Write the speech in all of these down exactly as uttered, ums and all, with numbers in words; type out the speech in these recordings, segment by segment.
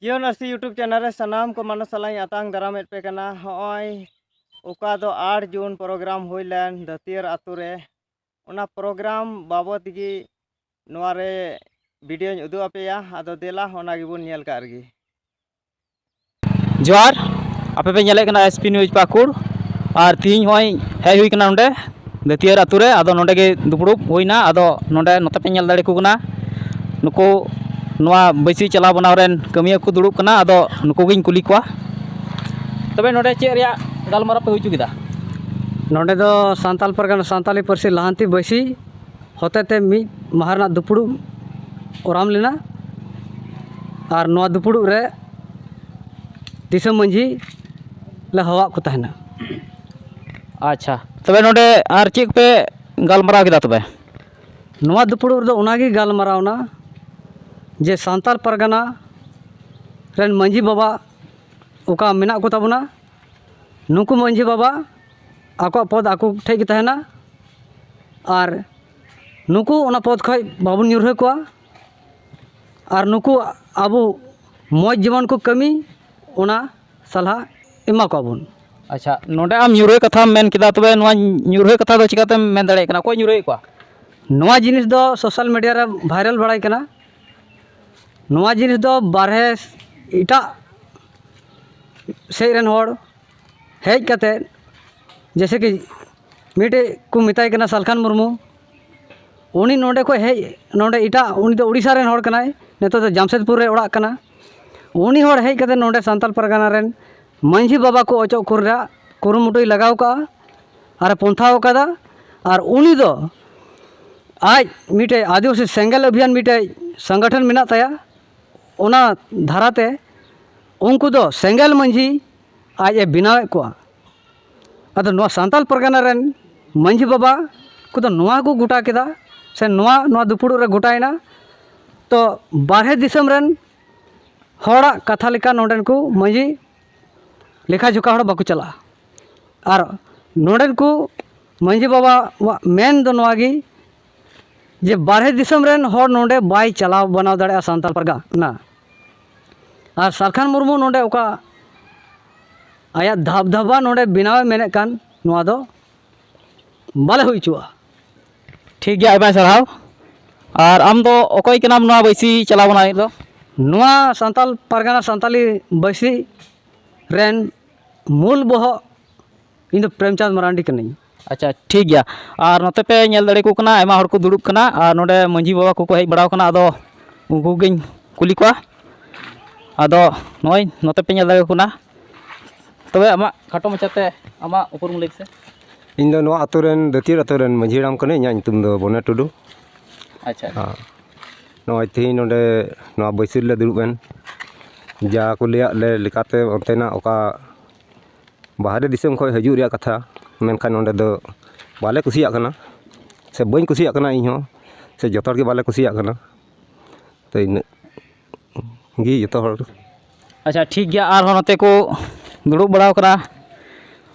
ᱡᱤᱭᱚᱱ ᱟᱹᱨᱥᱤ YouTube channel ᱨᱮ ᱥᱟᱱᱟᱢ ᱠᱚ ᱢᱟᱱᱚᱥ ᱥᱟᱞᱟᱜ ᱤᱧ ᱟᱛᱟᱝ ᱫᱟᱨᱟᱢᱮᱫ ᱯᱮ ᱠᱟᱱᱟ᱾ ᱦᱚᱸᱜᱼᱚᱭ ᱚᱠᱟ ᱫᱚ ᱟᱴ ᱡᱩᱱ ᱯᱨᱳᱜᱨᱟᱢ ᱦᱩᱭ ᱞᱮᱱ ᱫᱷᱟᱹᱛᱤᱭᱟᱹᱨ ᱟᱛᱳ ᱨᱮ, ᱚᱱᱟ ᱯᱨᱳᱜᱨᱟᱢ ᱵᱟᱵᱚᱫ ᱜᱮ ᱱᱚᱣᱟ ᱨᱮ ᱵᱷᱤᱰᱤᱭᱳᱧ ᱩᱫᱩᱜ ᱟᱯᱮᱭᱟ᱾ ᱟᱫᱚ ᱫᱮᱞᱟ ᱚᱱᱟ ᱜᱮᱵᱚᱱ ᱧᱮᱞ ᱠᱟᱜ ᱨᱮᱜᱮ᱾ ᱡᱚᱦᱟᱨ, ᱟᱯᱮ ᱯᱮ ᱧᱮᱞᱮᱫ ᱠᱟᱱᱟ SP News ᱯᱟᱹᱠᱩᱲ᱾ ᱟᱨ ᱛᱤᱦᱤᱧ ᱦᱚᱸᱜᱼᱚᱭ ᱦᱮᱡ ᱦᱩᱭ ᱠᱟᱱᱟ ᱱᱚᱰᱮ ᱫᱟᱹᱛᱤᱭᱟᱹᱨ ᱟᱛᱳ ᱨᱮ᱾ ᱟᱫᱚ ᱱᱚᱰᱮ ᱜᱮ ᱫᱩᱯᱲᱩᱵ ᱦᱩᱭᱱᱟ᱾ ᱟᱫᱚ ᱱᱚᱰᱮ ᱱᱚᱛᱮ ᱯᱮ ᱧᱮᱞ ᱫᱟᱲᱮ ᱠᱚ ᱠᱟᱱᱟ, ᱱᱩᱠᱩ ᱱᱚᱣᱟ ᱵᱟᱹᱭᱥᱤ ᱪᱟᱞᱟᱣ ᱵᱟᱱᱟᱣ ᱨᱮᱱ ᱠᱟᱹᱢᱤᱭᱟᱹ ᱠᱚ ᱫᱩᱲᱩᱵ ᱠᱟᱱᱟ᱾ ᱟᱫᱚ ᱱᱩᱠᱩ ᱜᱤᱧ ᱠᱩᱞᱤ ᱠᱚᱣᱟ᱾ ᱛᱚᱵᱮ ᱱᱚᱰᱮ ᱪᱮᱫ ᱨᱮᱭᱟᱜ ᱜᱟᱞᱢᱟᱨᱟᱣ ᱯᱮ ᱦᱩᱭ ᱦᱚᱪᱚ ᱠᱮᱫᱟ? ᱱᱚᱰᱮ ᱫᱚ ᱥᱟᱱᱛᱟᱞ ᱯᱟᱨᱜᱟᱱᱟ ᱥᱟᱱᱛᱟᱞᱤ ᱯᱟᱹᱨᱥᱤ ᱞᱟᱦᱟᱱᱛᱤ ᱵᱟᱹᱭᱥᱤ ᱦᱚᱛᱮᱛᱮ ᱢᱤᱫ ᱢᱟᱦᱟ ᱨᱮᱱᱟᱜ ᱫᱩᱯᱲᱩᱵ ᱚᱨᱟᱢ ᱞᱮᱱᱟ᱾ ᱟᱨ ᱱᱚᱣᱟ ᱫᱩᱯᱲᱩᱵ ᱨᱮ ᱫᱤᱥᱚᱢ ᱢᱟᱺᱡᱷᱤ ᱞᱮ ᱦᱚᱦᱚᱣᱟᱫ ᱠᱚ ᱛᱟᱦᱮᱱᱟ᱾ ᱟᱪᱪᱷᱟ, ᱛᱚᱵᱮ ᱱᱚᱰᱮ ᱟᱨ ᱪᱮᱫ ᱯᱮ ᱜᱟᱞᱢᱟᱨᱟᱣ ᱠᱮᱫᱟ ᱛᱚᱵᱮ? ᱱᱚᱣᱟ ᱫᱩᱯᱲᱩᱵ ᱨᱮᱫᱚ ᱚᱱᱟᱜᱮ ᱜᱟᱞᱢᱟᱨᱟᱣ ᱮᱱᱟ ᱡᱮ ᱥᱟᱱᱛᱟᱞ ᱯᱟᱨᱜᱟᱱᱟ ᱨᱮᱱ ᱢᱟᱺᱡᱷᱤ ᱵᱟᱵᱟ ᱚᱠᱟ ᱢᱮᱱᱟᱜ ᱠᱚ ᱛᱟᱵᱚᱱᱟ, ᱱᱩᱠᱩ ᱢᱟᱺᱡᱷᱤ ᱵᱟᱵᱟ ᱟᱠᱚᱣᱟᱜ ᱯᱚᱫᱽ ᱟᱠᱚ ᱴᱷᱮᱡ ᱜᱮ ᱛᱟᱦᱮᱱᱟ᱾ ᱟᱨ ᱱᱩᱠᱩ ᱚᱱᱟ ᱯᱚᱫᱽ ᱠᱷᱚᱡ ᱵᱟᱵᱚᱱ ᱧᱩᱨᱦᱟᱹ ᱠᱚᱣᱟ᱾ ᱟᱨ ᱱᱩᱠᱩ ᱟᱵᱚ ᱢᱚᱡᱽ ᱡᱮᱢᱚᱱ ᱠᱚ ᱠᱟᱹᱢᱤ, ᱚᱱᱟ ᱥᱟᱞᱦᱟ ᱮᱢᱟ ᱠᱚᱣᱟ ᱵᱚᱱ᱾ ᱟᱪᱪᱷᱟ, ᱱᱚᱰᱮ ᱟᱢ ᱧᱩᱨᱦᱟᱹ ᱠᱟᱛᱷᱟᱢ ᱢᱮᱱ ᱠᱮᱫᱟ, ᱛᱚᱵᱮ ᱱᱚᱣᱟ ᱧᱩᱨᱦᱟᱹ ᱠᱟᱛᱷᱟ ᱫᱚ ᱪᱤᱠᱟᱛᱮᱢ ᱢᱮᱱ ᱫᱟᱲᱮᱭᱟᱜ ᱠᱟᱱᱟ? ᱚᱠᱚᱭ ᱧᱩᱨᱦᱟᱹᱭᱮᱫ ᱠᱚᱣᱟ? ᱱᱚᱣᱟ ᱡᱤᱱᱤᱥ ᱫᱚ ᱥᱳᱥᱟᱞ ᱢᱤᱰᱤᱭᱟ ᱨᱮ ᱵᱷᱟᱭᱨᱟᱞ ᱵᱟᱲᱟᱭ ᱠᱟᱱᱟ᱾ ᱱᱚᱣᱟ ᱡᱤᱱᱤᱥ ᱫᱚ ᱵᱟᱨᱦᱮ ᱮᱴᱟᱜ ᱥᱮᱫ ᱨᱮᱱ ᱦᱚᱲ ᱦᱮᱡ ᱠᱟᱛᱮ, ᱡᱮᱭᱥᱮ ᱠᱤ ᱢᱤᱫᱴᱮᱡ ᱠᱚ ᱢᱮᱛᱟᱭ ᱠᱟᱱᱟ ᱥᱟᱞᱠᱷᱟᱱ ᱢᱩᱨᱢᱩ, ᱩᱱᱤ ᱱᱚᱰᱮ ᱠᱷᱚᱡ ᱦᱮᱡ, ᱱᱚᱰᱮ ᱮᱴᱟᱜ, ᱩᱱᱤ ᱫᱚ ᱩᱲᱤᱥᱥᱟ ᱨᱮᱱ ᱦᱚᱲ ᱠᱟᱱᱟᱭ, ᱱᱤᱛᱚᱜ ᱫᱚ ᱡᱟᱢᱥᱮᱫᱽᱯᱩᱨ ᱨᱮ ᱚᱲᱟᱜ ᱠᱟᱱᱟ᱾ ᱩᱱᱤ ᱦᱚᱲ ᱦᱮᱡ ᱠᱟᱛᱮ ᱱᱚᱰᱮ ᱥᱟᱱᱛᱟᱞ ᱯᱟᱨᱜᱟᱱᱟ ᱨᱮᱱ ᱢᱟᱺᱡᱷᱤ ᱵᱟᱵᱟ ᱠᱚ ᱚᱪᱚᱜ ᱠᱚ ᱨᱮᱭᱟᱜ ᱠᱩᱨᱩᱢᱩᱴᱩᱭ ᱞᱟᱜᱟᱣ ᱠᱟᱜᱼᱟ ᱟᱨᱮ ᱯᱚᱱᱛᱷᱟᱣ ᱠᱟᱫᱟ᱾ ᱟᱨ ᱩᱱᱤ ᱫᱚ ᱟᱡ ᱢᱤᱫᱴᱮᱡ ᱟᱹᱫᱤᱵᱟᱹᱥᱤ ᱥᱮᱸᱜᱮᱞ ᱚᱵᱷᱤᱭᱟᱱ ᱢᱤᱫᱴᱮᱡ ᱥᱚᱝᱜᱚᱴᱷᱚᱱ ᱢᱮᱱᱟᱜ ᱛᱟᱭᱟ, ᱚᱱᱟ ᱫᱷᱟᱨᱟᱛᱮ ᱩᱱᱠᱩ ᱫᱚ ᱥᱮᱸᱜᱮᱞ ᱢᱟᱺᱡᱷᱤ ᱟᱡ ᱮ ᱵᱮᱱᱟᱣᱮᱫ ᱠᱚᱣᱟ᱾ ᱟᱫᱚ ᱱᱚᱣᱟ ᱥᱟᱱᱛᱟᱞ ᱯᱟᱨᱜᱟᱱᱟ ᱨᱮᱱ ᱢᱟᱺᱡᱷᱤ ᱵᱟᱵᱟ ᱠᱚᱫᱚ ᱱᱚᱣᱟ ᱠᱚ ᱜᱚᱴᱟ ᱠᱮᱫᱟ, ᱥᱮ ᱱᱚᱣᱟ, ᱱᱚᱣᱟ ᱫᱩᱯᱲᱩᱵ ᱨᱮ ᱜᱚᱴᱟᱭᱮᱱᱟ᱾ ᱛᱚ ᱵᱟᱨᱦᱮ ᱫᱤᱥᱚᱢ ᱨᱮᱱ ᱦᱚᱲᱟᱜ ᱠᱟᱛᱷᱟ ᱞᱮᱠᱟ ᱱᱚᱰᱮᱱ ᱠᱚ ᱢᱟᱺᱡᱷᱤ ᱞᱮᱠᱷᱟ ᱡᱚᱠᱷᱟ ᱦᱚᱲ ᱵᱟᱠᱚ ᱪᱟᱞᱟᱜᱼᱟ᱾ ᱟᱨ ᱱᱚᱰᱮᱱ ᱠᱚ ᱢᱟᱺᱡᱷᱤ ᱵᱟᱵᱟᱣᱟᱜ ᱢᱮᱱ ᱫᱚ ᱱᱚᱣᱟ ᱜᱮ, ᱡᱮ ᱵᱟᱨᱦᱮ ᱫᱤᱥᱚᱢ ᱨᱮᱱ ᱦᱚᱲ ᱱᱚᱰᱮ ᱵᱟᱭ ᱪᱟᱞᱟᱣ ᱵᱟᱱᱟᱣ ᱫᱟᱲᱮᱭᱟᱜᱼᱟ ᱥᱟᱱᱛᱟᱲ ᱯᱟᱨᱜᱟᱱᱟ᱾ ᱟᱨ ᱥᱟᱞᱠᱷᱟᱱ ᱢᱩᱨᱢᱩ ᱱᱚᱰᱮ ᱚᱠᱟ ᱟᱭᱟᱜ ᱫᱷᱟᱵ ᱫᱷᱟᱵᱟ ᱱᱚᱰᱮ ᱵᱮᱱᱟᱣᱮ ᱢᱮᱱᱮᱫ ᱠᱟᱱ, ᱱᱚᱣᱟ ᱫᱚ ᱵᱟᱞᱮ ᱦᱩᱭ ᱦᱚᱪᱚᱣᱟᱜᱼᱟ᱾ ᱴᱷᱤᱠ ᱜᱮᱭᱟ, ᱟᱭᱢᱟ ᱥᱟᱨᱦᱟᱣ᱾ ᱟᱨ ᱟᱢ ᱫᱚ ᱚᱠᱚᱭ ᱠᱟᱱᱟᱢ ᱱᱚᱣᱟ ᱵᱟᱹᱭᱥᱤ ᱪᱟᱞᱟᱣ ᱵᱟᱱᱟᱣᱤᱡ ᱫᱚ? ᱱᱚᱣᱟ ᱥᱟᱱᱛᱟᱞ ᱯᱟᱨᱜᱟᱱᱟ ᱥᱟᱱᱛᱟᱞᱤ ᱵᱟᱹᱭᱥᱤ ᱨᱮᱱ ᱢᱩᱞ ᱵᱚᱦᱚᱜ ᱤᱧ ᱫᱚ ᱯᱨᱮᱢᱪᱟᱸᱫᱽ ᱢᱟᱨᱟᱱᱰᱤ ᱠᱟᱹᱱᱟᱹᱧ᱾ ᱟᱪᱪᱷᱟ, ᱴᱷᱤᱠ ᱜᱮᱭᱟ᱾ ᱟᱨ ᱱᱚᱛᱮ ᱯᱮ ᱧᱮᱞ ᱫᱟᱲᱮᱭᱟᱠᱚ ᱠᱟᱱᱟ, ᱟᱭᱢᱟ ᱦᱚᱲ ᱠᱚ ᱫᱩᱲᱩᱵ ᱠᱟᱱᱟ ᱟᱨ ᱱᱚᱰᱮ ᱢᱟᱹᱡᱷᱤ ᱵᱟᱵᱟ ᱠᱚᱠᱚ ᱦᱮᱡ ᱵᱟᱲᱟᱣ ᱠᱟᱱᱟ, ᱟᱫᱚ ᱩᱱᱠᱩ ᱜᱤᱧ ᱠᱩᱞᱤ ᱠᱚᱣᱟ᱾ ᱟᱫᱚ ᱱᱚᱜᱼᱚᱭ ᱱᱚᱛᱮ ᱯᱮ ᱧᱮᱞ ᱫᱟᱲᱮᱭᱟᱠᱚ ᱠᱟᱱᱟ᱾ ᱛᱚᱵᱮ ᱟᱢᱟᱜ ᱠᱷᱟᱴᱚ ᱢᱟᱪᱷᱟᱛᱮ ᱟᱢᱟᱜ ᱩᱯᱨᱩᱢ ᱞᱟᱹᱭ ᱢᱮᱥᱮ᱾ ᱤᱧ ᱫᱚ ᱱᱚᱣᱟ ᱟᱛᱳ ᱨᱮᱱ, ᱫᱟᱹᱛᱤᱭᱟᱹᱲ ᱟᱛᱳ ᱨᱮᱱ ᱢᱟᱹᱡᱷᱤ ᱦᱟᱲᱟᱢ ᱠᱟᱹᱱᱟᱹᱧ᱾ ᱤᱧᱟᱹᱜ ᱧᱩᱛᱩᱢ ᱫᱚ ᱵᱚᱱᱮ ᱴᱩᱰᱩ᱾ ᱟᱪᱪᱷᱟ᱾ ᱟᱨ ᱱᱚᱜᱼᱚᱭ ᱛᱮᱦᱮᱧ ᱱᱚᱰᱮ ᱱᱚᱣᱟ ᱵᱟᱹᱭᱥᱤ ᱨᱮᱞᱮ ᱫᱩᱲᱩᱵ ᱮᱱ, ᱡᱟ ᱠᱚ ᱞᱟᱹᱭᱟᱫ ᱞᱮ ᱞᱮᱠᱟᱛᱮ ᱚᱱᱛᱮᱱᱟᱜ ᱚᱠᱟ ᱵᱟᱦᱨᱮ ᱫᱤᱥᱚᱢ ᱠᱷᱚᱱ ᱦᱤᱡᱩᱜ ᱨᱮᱭᱟᱜ ᱠᱟᱛᱷᱟ, ᱢᱮᱱᱠᱷᱟᱱ ᱱᱚᱰᱮ ᱫᱚ ᱵᱟᱞᱮ ᱠᱩᱥᱤᱭᱟᱜ ᱠᱟᱱᱟ, ᱥᱮ ᱵᱟᱹᱧ ᱠᱩᱥᱤᱭᱟᱜ ᱠᱟᱱᱟ ᱤᱧ ᱦᱚᱸ, ᱥᱮ ᱡᱚᱛᱚ ᱦᱚᱲ ᱜᱮ ᱵᱟᱞᱮ ᱠᱩᱥᱤᱭᱟᱜ ᱠᱟᱱᱟ᱾ ᱛᱚ ᱤᱱᱟᱹᱜ ᱜᱮ ᱡᱚᱛᱚ ᱦᱚᱲ᱾ ᱟᱪᱪᱷᱟ, ᱴᱷᱤᱠ ᱜᱮᱭᱟ᱾ ᱟᱨᱦᱚᱸ ᱱᱚᱛᱮ ᱠᱚ ᱫᱩᱲᱩᱵ ᱵᱟᱲᱟᱣ ᱠᱟᱱᱟ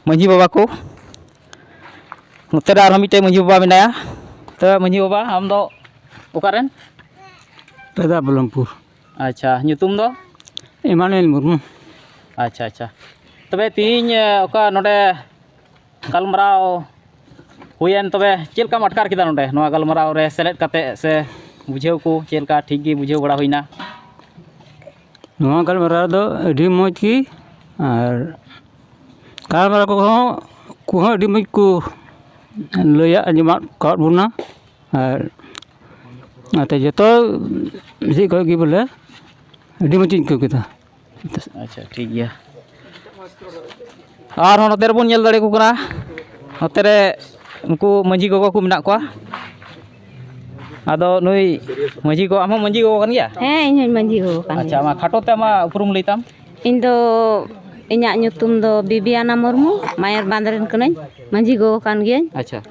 ᱢᱟᱹᱡᱷᱤ ᱵᱟᱵᱟ ᱠᱚ᱾ ᱱᱚᱛᱮ ᱨᱮ ᱟᱨᱦᱚᱸ ᱢᱤᱫᱴᱮᱱ ᱢᱟᱹᱡᱷᱤ ᱵᱟᱵᱟ ᱢᱮᱱᱟᱭᱟ᱾ ᱛᱚᱵᱮ ᱢᱟᱹᱡᱷᱤ ᱵᱟᱵᱟ, ᱟᱢ ᱫᱚ ᱚᱠᱟᱨᱮᱱ? ᱯᱮᱫᱟ ᱵᱚᱞᱚᱢᱯᱩᱨ᱾ ᱟᱪᱪᱷᱟ, ᱧᱩᱛᱩᱢ ᱫᱚ? ᱮᱢᱟᱱᱩᱭᱮᱞ ᱢᱩᱨᱢᱩ᱾ ᱟᱪᱪᱷᱟ, ᱟᱪᱪᱷᱟ᱾ ᱛᱚᱵᱮ ᱛᱮᱦᱮᱧ, ᱮ, ᱚᱠᱟ ᱱᱚᱰᱮ ᱜᱟᱞᱢᱟᱨᱟᱣ ᱦᱩᱭᱮᱱ, ᱛᱚᱵᱮ ᱪᱮᱫ ᱞᱮᱠᱟᱢ ᱟᱴᱠᱟᱨ ᱠᱮᱫᱟ ᱱᱚᱰᱮ ᱱᱚᱣᱟ ᱜᱟᱞᱢᱟᱨᱟᱣ ᱨᱮ ᱥᱮᱞᱮᱫ ᱠᱟᱛᱮ, ᱥᱮ ᱵᱩᱡᱷᱟᱹᱣ ᱠᱚ ᱪᱮᱫ ᱞᱮᱠᱟ? ᱴᱷᱤᱠ ᱜᱮ ᱵᱩᱡᱷᱟᱹᱣ ᱵᱟᱲᱟ ᱦᱩᱭᱱᱟ? ᱱᱚᱣᱟ ᱜᱟᱞᱢᱟᱨᱟᱣ ᱫᱚ ᱟᱹᱰᱤ ᱢᱚᱡᱽ ᱜᱮ, ᱟᱨ ᱜᱟᱞᱢᱟᱨᱟᱣ ᱠᱚᱦᱚᱸ, ᱠᱚᱦᱚᱸ ᱟᱹᱰᱤ ᱢᱚᱡᱽ ᱠᱚ ᱞᱟᱹᱭᱟ, ᱟᱸᱡᱚᱢᱟᱫ ᱠᱟᱫ ᱵᱚᱱᱟ᱾ ᱟᱨ ᱚᱱᱟᱛᱮ ᱡᱚᱛᱚ ᱥᱮᱫ ᱠᱷᱚᱱ ᱜᱮ ᱵᱚᱞᱮ ᱟᱹᱰᱤ ᱢᱚᱡᱽ ᱤᱧ ᱟᱹᱭᱠᱟᱹᱣ ᱠᱮᱫᱟ᱾ ᱟᱪᱪᱷᱟ, ᱴᱷᱤᱠ ᱜᱮᱭᱟ᱾ ᱟᱨᱦᱚᱸ ᱱᱚᱛᱮ ᱨᱮᱵᱚᱱ ᱧᱮᱞ ᱫᱟᱲᱮᱭᱟᱠᱚ ᱠᱟᱱᱟ, ᱱᱚᱛᱮ ᱨᱮ ᱩᱱᱠᱩ ᱢᱟᱹᱡᱷᱤ ᱜᱚᱜᱚ ᱠᱚ ᱢᱮᱱᱟᱜ ᱠᱚᱣᱟ᱾ ᱟᱫᱚ ᱱᱩᱭ ᱢᱟᱹᱡᱷᱤ ᱜᱚ, ᱟᱢ ᱦᱚᱸ ᱢᱟᱹᱡᱷᱤ ᱜᱚᱜᱚ ᱠᱟᱱ ᱜᱮᱭᱟ? ᱦᱮᱸ, ᱤᱧ ᱦᱚᱸᱧ ᱢᱟᱹᱡᱷᱤ ᱜᱚᱜᱚ ᱠᱟᱱ ᱟᱪᱪᱷᱟ, ᱜᱮᱭᱟ᱾ ᱟᱢᱟᱜ ᱠᱷᱟᱴᱚ ᱛᱮ ᱟᱢᱟᱜ ᱩᱯᱨᱩᱢ ᱞᱟᱹᱭ ᱛᱟᱢ᱾ ᱤᱧ ᱫᱚ, ᱤᱧᱟᱹᱜ ᱧᱩᱛᱩᱢ ᱫᱚ ᱵᱤᱵᱤᱭᱟᱱᱟ ᱢᱩᱨᱢᱩ, ᱢᱟᱭᱟᱨ ᱵᱟᱸᱫᱽ ᱨᱮᱱ ᱠᱟᱹᱱᱟᱹᱧ, ᱢᱟᱹᱡᱷᱤ ᱜᱚᱜᱚ ᱠᱟᱱ ᱜᱤᱭᱟᱹᱧ᱾ ᱟᱪᱪᱷᱟ᱾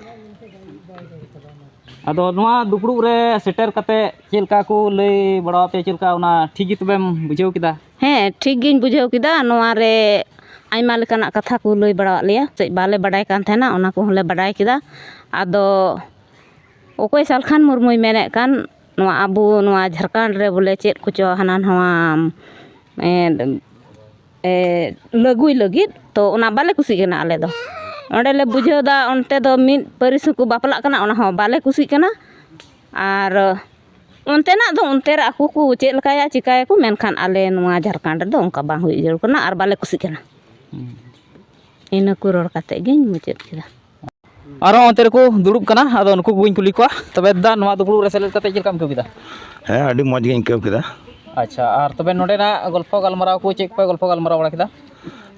ᱟᱫᱚ ᱱᱚᱣᱟ ᱫᱩᱯᱲᱩᱵ ᱨᱮ ᱥᱮᱴᱮᱨ ᱠᱟᱛᱮ ᱪᱮᱫ ᱞᱮᱠᱟ ᱠᱚ ᱞᱟᱹᱭ ᱵᱟᱲᱟᱣᱟᱯᱮᱭᱟ, ᱪᱮᱫ ᱞᱮᱠᱟ ᱚᱱᱟ ᱴᱷᱤᱠ ᱜᱮ ᱛᱚᱵᱮᱢ ᱵᱩᱡᱷᱟᱹᱣ ᱠᱮᱫᱟ? ᱦᱮᱸ, ᱴᱷᱤᱠ ᱜᱤᱧ ᱵᱩᱡᱷᱟᱹᱣ ᱠᱮᱫᱟ᱾ ᱱᱚᱣᱟ ᱨᱮ ᱟᱭᱢᱟ ᱞᱮᱠᱟᱱᱟᱜ ᱠᱟᱛᱷᱟ ᱠᱚ ᱞᱟᱹᱭ ᱵᱟᱲᱟᱣᱟᱫ ᱞᱮᱭᱟ, ᱪᱮᱫ ᱵᱟᱞᱮ ᱵᱟᱰᱟᱭ ᱠᱟᱱ ᱛᱟᱦᱮᱱᱟ, ᱚᱱᱟ ᱠᱚᱦᱚᱸ ᱞᱮ ᱵᱟᱰᱟᱭ ᱠᱮᱫᱟ᱾ ᱟᱫᱚ ᱚᱠᱚᱭ ᱥᱟᱞᱠᱷᱟᱱ ᱢᱩᱨᱢᱩᱭ ᱢᱮᱱᱮᱫ ᱠᱟᱱ, ᱱᱚᱣᱟ ᱟᱵᱚ ᱱᱚᱣᱟ ᱡᱷᱟᱲᱠᱷᱚᱸᱰ ᱨᱮ ᱵᱚᱞᱮ ᱪᱮᱫ ᱠᱚᱪᱚ ᱦᱟᱱᱟ ᱱᱟᱣᱟ ᱮᱸ, ᱮ, ᱞᱟᱹᱜᱩᱭ ᱞᱟᱹᱜᱤᱫ, ᱛᱚ ᱚᱱᱟ ᱵᱟᱞᱮ ᱠᱩᱥᱤᱜ ᱠᱟᱱᱟ ᱟᱞᱮ ᱫᱚ᱾ ᱚᱸᱰᱮ ᱞᱮ ᱵᱩᱡᱷᱟᱹᱣ ᱫᱟ ᱚᱱᱛᱮ ᱫᱚ ᱢᱤᱫ ᱯᱟᱹᱨᱤᱥ ᱦᱚᱸᱠᱚ ᱵᱟᱯᱞᱟᱜ ᱠᱟᱱᱟ, ᱚᱱᱟ ᱦᱚᱸ ᱵᱟᱞᱮ ᱠᱩᱥᱤᱜ ᱠᱟᱱᱟ᱾ ᱟᱨ ᱚᱱᱛᱮᱱᱟᱜ ᱫᱚ ᱚᱱᱛᱮ ᱨᱮ ᱟᱠᱚ ᱠᱚ ᱪᱮᱫ ᱞᱮᱠᱟᱭᱟ ᱪᱤᱠᱟᱹᱭᱟᱠᱚ, ᱢᱮᱱᱠᱷᱟᱱ ᱟᱞᱮ ᱱᱚᱣᱟ ᱡᱷᱟᱲᱠᱷᱚᱸᱰ ᱨᱮᱫᱚ ᱚᱱᱠᱟ ᱵᱟᱝ ᱦᱩᱭ ᱡᱟᱹᱨᱩᱲ ᱠᱟᱱᱟ ᱟᱨ ᱵᱟᱞᱮ ᱠᱩᱥᱤᱜ ᱠᱟᱱᱟ᱾ ᱤᱱᱟᱹ ᱠᱚ ᱨᱚᱲ ᱠᱟᱛᱮ ᱜᱤᱧ ᱢᱩᱪᱟᱹᱫ ᱠᱮᱫᱟ᱾ ᱟᱨᱦᱚᱸ ᱚᱱᱛᱮ ᱨᱮᱠᱚ ᱫᱩᱲᱩᱵ ᱠᱟᱱᱟ, ᱟᱫᱚ ᱱᱩᱠᱩ ᱠᱚᱜᱮᱧ ᱠᱩᱞᱤ ᱠᱚᱣᱟ᱾ ᱛᱚᱵᱮ ᱫᱟ, ᱱᱚᱣᱟ ᱫᱩᱯᱲᱩᱵ ᱨᱮ ᱥᱮᱞᱮᱫ ᱠᱟᱛᱮ ᱪᱮᱫ ᱞᱮᱠᱟᱢ ᱟᱹᱭᱠᱟᱹᱣ ᱠᱮᱫᱟ? ᱦᱮᱸ, ᱟᱹᱰᱤ ᱢᱚᱡᱽ ᱜᱤᱧ ᱟᱹᱭᱠᱟᱹᱣ ᱠᱮᱫᱟ᱾ ᱟᱪᱪᱷᱟ, ᱟᱨ ᱛᱚᱵᱮ ᱱᱚᱰᱮᱱᱟᱜ ᱜᱚᱞᱯᱷᱚ ᱜᱟᱞᱢᱟᱨᱟᱣ ᱠᱚ ᱪᱮᱫ ᱠᱚᱯᱮ ᱜᱚᱞᱯᱷᱚ ᱜᱟᱞᱢᱟᱨᱟᱣ ᱵᱟᱲᱟ ᱠᱮᱫᱟ?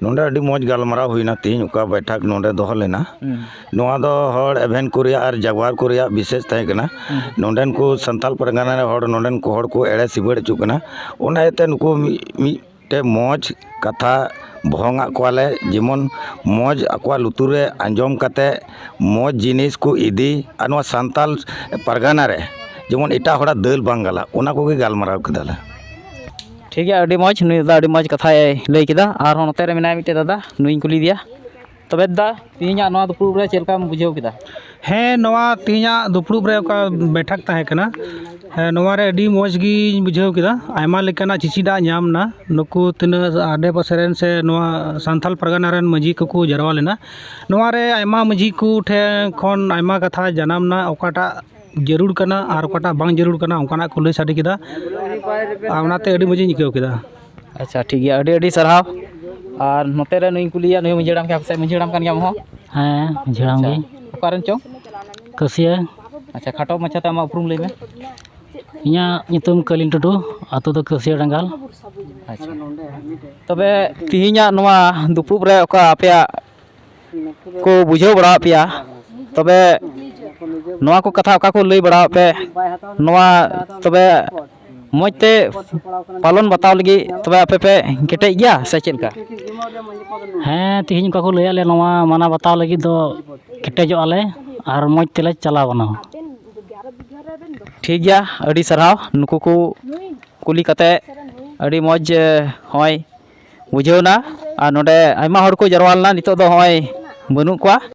ᱱᱚᱰᱮ ᱟᱹᱰᱤ ᱢᱚᱡᱽ ᱜᱟᱞᱢᱟᱨᱟᱣ ᱦᱩᱭᱱᱟ ᱛᱮᱦᱮᱧ, ᱚᱠᱟ ᱵᱳᱭᱴᱷᱟᱠ ᱱᱚᱰᱮ ᱫᱚᱦᱚ ᱞᱮᱱᱟ᱾ ᱦᱩᱸ᱾ ᱱᱚᱣᱟ ᱫᱚ ᱦᱚᱲ ᱮᱵᱷᱮᱱ ᱠᱚ ᱨᱮᱭᱟᱜ ᱟᱨ ᱡᱟᱜᱽᱣᱟᱨ ᱠᱚ ᱨᱮᱭᱟᱜ ᱵᱤᱥᱮᱥ ᱛᱟᱦᱮᱸ ᱠᱟᱱᱟ᱾ ᱦᱩᱸ᱾ ᱱᱚᱰᱮᱱ ᱠᱚ ᱥᱟᱱᱛᱟᱞ ᱯᱟᱨᱜᱟᱱᱟ ᱨᱮ ᱦᱚᱲ, ᱱᱚᱰᱮᱱ ᱠᱚ ᱦᱚᱲ ᱠᱚ ᱮᱲᱮ ᱥᱤᱵᱟᱹᱲ ᱦᱚᱪᱚᱜ ᱠᱟᱱᱟ᱾ ᱚᱱᱟ ᱤᱭᱟᱹᱛᱮ ᱱᱩᱠᱩ ᱢᱤᱫ, ᱢᱤᱫᱴᱮᱡ ᱢᱚᱡᱽ ᱠᱟᱛᱷᱟ ᱵᱷᱚᱝ ᱟᱜ ᱠᱚᱣᱟᱞᱮ, ᱡᱮᱢᱚᱱ ᱢᱚᱡᱽ ᱟᱠᱚᱣᱟᱜ ᱞᱩᱛᱩᱨ ᱨᱮ ᱟᱸᱡᱚᱢ ᱠᱟᱛᱮ ᱢᱚᱡᱽ ᱡᱤᱱᱤᱥ ᱠᱚ ᱤᱫᱤ, ᱟᱨ ᱱᱚᱣᱟ ᱥᱟᱱᱛᱟᱞ ᱯᱟᱨᱜᱟᱱᱟ ᱨᱮ ᱡᱮᱢᱚᱱ ᱮᱴᱟᱜ ᱦᱚᱲᱟᱜ ᱫᱟᱹᱞ ᱵᱟᱝ ᱜᱟᱞᱟ, ᱚᱱᱟ ᱠᱚᱜᱮ ᱜᱟᱞᱢᱟᱨᱟᱣ ᱠᱮᱫᱟᱞᱮ᱾ ᱴᱷᱤᱠ ᱜᱮᱭᱟ, ᱟᱹᱰᱤ ᱢᱚᱡᱽ, ᱱᱩᱭ ᱫᱟᱫᱟ ᱟᱹᱰᱤ ᱢᱚᱡᱽ ᱠᱟᱛᱷᱟᱭ ᱞᱟᱹᱭ ᱠᱮᱫᱟ᱾ ᱟᱨᱦᱚᱸ ᱱᱚᱛᱮ ᱨᱮ ᱢᱮᱱᱟᱭᱟ ᱢᱤᱫᱴᱮᱡ ᱫᱟᱫᱟ, ᱱᱩᱭᱤᱧ ᱠᱩᱞᱤ ᱤᱫᱤᱭᱟ᱾ ᱛᱚᱵᱮ ᱫᱟ, ᱛᱮᱦᱮᱧᱟᱜ ᱱᱚᱣᱟ ᱫᱩᱯᱲᱩᱵ ᱨᱮ ᱪᱮᱫ ᱞᱮᱠᱟᱢ ᱵᱩᱡᱷᱟᱹᱣ ᱠᱮᱫᱟ? ᱦᱮᱸ, ᱱᱚᱣᱟ ᱛᱮᱦᱮᱧᱟᱜ ᱫᱩᱯᱲᱩᱵ ᱨᱮ ᱚᱠᱟ ᱵᱮᱴᱷᱟᱠ ᱛᱟᱦᱮᱸ ᱠᱟᱱᱟ, ᱦᱮᱸ, ᱱᱚᱣᱟ ᱨᱮ ᱟᱹᱰᱤ ᱢᱚᱡᱽ ᱜᱤᱧ ᱵᱩᱡᱷᱟᱹᱣ ᱠᱮᱫᱟ᱾ ᱟᱭᱢᱟ ᱞᱮᱠᱟᱱᱟᱜ ᱪᱮᱪᱮᱫᱟᱜ ᱧᱟᱢ ᱮᱱᱟ᱾ ᱱᱩᱠᱩ ᱛᱤᱱᱟᱹᱜ ᱟᱰᱮ ᱯᱟᱥᱮ ᱨᱮᱱ ᱥᱮ ᱱᱚᱣᱟ ᱥᱟᱱᱛᱟᱞ ᱯᱟᱨᱜᱟᱱᱟ ᱨᱮᱱ ᱢᱟᱹᱡᱷᱤ ᱠᱚᱠᱚ ᱡᱟᱨᱣᱟ ᱞᱮᱱᱟ, ᱱᱚᱣᱟ ᱨᱮ ᱟᱭᱢᱟ ᱢᱟᱹᱡᱷᱤ ᱠᱚ ᱴᱷᱮᱱ ᱠᱷᱚᱱ ᱟᱭᱢᱟ ᱠᱟᱛᱷᱟ ᱡᱟᱱᱟᱢ ᱮᱱᱟ, ᱚᱠᱟᱴᱟᱜ ᱡᱟᱹᱨᱩᱲ ᱠᱟᱱᱟ ᱟᱨ ᱚᱠᱟᱴᱟᱜ ᱵᱟᱝ ᱡᱟᱹᱨᱩᱲ ᱠᱟᱱᱟ, ᱚᱱᱠᱟᱱᱟᱜ ᱠᱚ ᱞᱟᱹᱭ ᱥᱟᱰᱮ ᱠᱮᱫᱟ᱾ ᱟᱨ ᱚᱱᱟᱛᱮ ᱟᱹᱰᱤ ᱢᱚᱡᱽ ᱤᱧ ᱟᱹᱭᱠᱟᱹᱣ ᱠᱮᱫᱟ᱾ ᱟᱪᱪᱷᱟ, ᱴᱷᱤᱠ ᱜᱮᱭᱟ, ᱟᱹᱰᱤ ᱟᱹᱰᱤ ᱥᱟᱨᱦᱟᱣ᱾ ᱟᱨ ᱱᱚᱛᱮ ᱨᱮ ᱱᱩᱭᱤᱧ ᱠᱩᱞᱤᱭᱮᱭᱟ, ᱱᱩᱭ ᱦᱚᱸ ᱢᱟᱹᱡᱷᱤ ᱦᱟᱲᱟᱢ ᱠᱟᱱ ᱜᱮᱭᱟ, ᱯᱟᱥᱮᱡ ᱢᱟᱹᱡᱷᱤ ᱦᱟᱲᱟᱢ ᱠᱟᱱ ᱜᱮᱭᱟᱢ ᱦᱚᱸ? ᱦᱮᱸ, ᱢᱟᱹᱡᱷᱤ ᱦᱟᱲᱟᱢ ᱟᱪᱪᱷᱟ, ᱜᱮ᱾ ᱚᱠᱟ ᱨᱮᱱ ᱪᱚᱝ? ᱠᱟᱹᱥᱤᱭᱟᱹ᱾ ᱟᱪᱪᱷᱟ, ᱠᱷᱟᱴᱚ ᱢᱟᱪᱷᱟᱛᱮ ᱟᱢᱟᱜ ᱩᱯᱨᱩᱢ ᱞᱟᱹᱭ ᱢᱮ᱾ ᱤᱧᱟᱹᱜ ᱧᱩᱛᱩᱢ ᱠᱟᱹᱞᱤᱱ ᱴᱩᱰᱩ, ᱟᱹᱛᱩ ᱫᱚ ᱠᱟᱹᱥᱤᱭᱟᱹ ᱰᱟᱸᱜᱟᱞ᱾ ᱟᱪᱪᱷᱟ, ᱛᱚᱵᱮ ᱛᱮᱦᱮᱧᱟᱜ ᱱᱚᱣᱟ ᱫᱩᱯᱲᱩᱵ ᱨᱮ ᱚᱠᱟ ᱟᱯᱮᱭᱟᱜ ᱠᱚ ᱵᱩᱡᱷᱟᱹᱣ ᱵᱟᱲᱟᱣᱟᱫ ᱯᱮᱭᱟ, ᱛᱚᱵᱮ ᱱᱚᱣᱟ ᱠᱚ ᱠᱟᱛᱷᱟ ᱚᱠᱟ ᱠᱚ ᱞᱟᱹᱭ ᱵᱟᱲᱟᱣᱟᱫ ᱯᱮ, ᱱᱚᱣᱟ ᱛᱚᱵᱮ ᱢᱚᱡᱽ ᱛᱮ ᱯᱟᱞᱚᱱ ᱵᱟᱛᱟᱣ ᱞᱟᱹᱜᱤᱫ ᱛᱚᱵᱮ ᱟᱯᱮ ᱯᱮ ᱠᱮᱴᱮᱡ ᱜᱮᱭᱟ ᱥᱮ ᱪᱮᱫ ᱞᱮᱠᱟ? ᱦᱮᱸ, ᱛᱮᱦᱮᱧ ᱚᱠᱟ ᱠᱚ ᱞᱟᱹᱭᱟᱫ ᱞᱮᱭᱟ, ᱱᱚᱣᱟ ᱢᱟᱱᱟᱣ ᱵᱟᱛᱟᱣ ᱞᱟᱹᱜᱤᱫ ᱫᱚ ᱠᱮᱴᱮᱡᱚᱜ ᱟᱞᱮ ᱟᱨ ᱢᱚᱡᱽ ᱛᱮᱞᱮ ᱪᱟᱞᱟᱣ ᱵᱟᱱᱟᱣᱟ᱾ ᱴᱷᱤᱠ ᱜᱮᱭᱟ, ᱟᱹᱰᱤ ᱥᱟᱨᱦᱟᱣ᱾ ᱱᱩᱠᱩ ᱠᱚ ᱠᱩᱞᱤ ᱠᱟᱛᱮ ᱟᱹᱰᱤ ᱢᱚᱡᱽ, ᱮ, ᱦᱚᱸᱜᱼᱚᱭ ᱵᱩᱡᱷᱟᱹᱣ ᱮᱱᱟ᱾ ᱟᱨ ᱱᱚᱰᱮ ᱟᱭᱢᱟ ᱦᱚᱲ ᱠᱚ ᱡᱟᱨᱣᱟ ᱞᱮᱱᱟ, ᱱᱤᱛᱚᱜ ᱫᱚ ᱦᱚᱸᱜᱼᱚᱭ ᱵᱟᱹᱱᱩᱜ ᱠᱚᱣᱟ᱾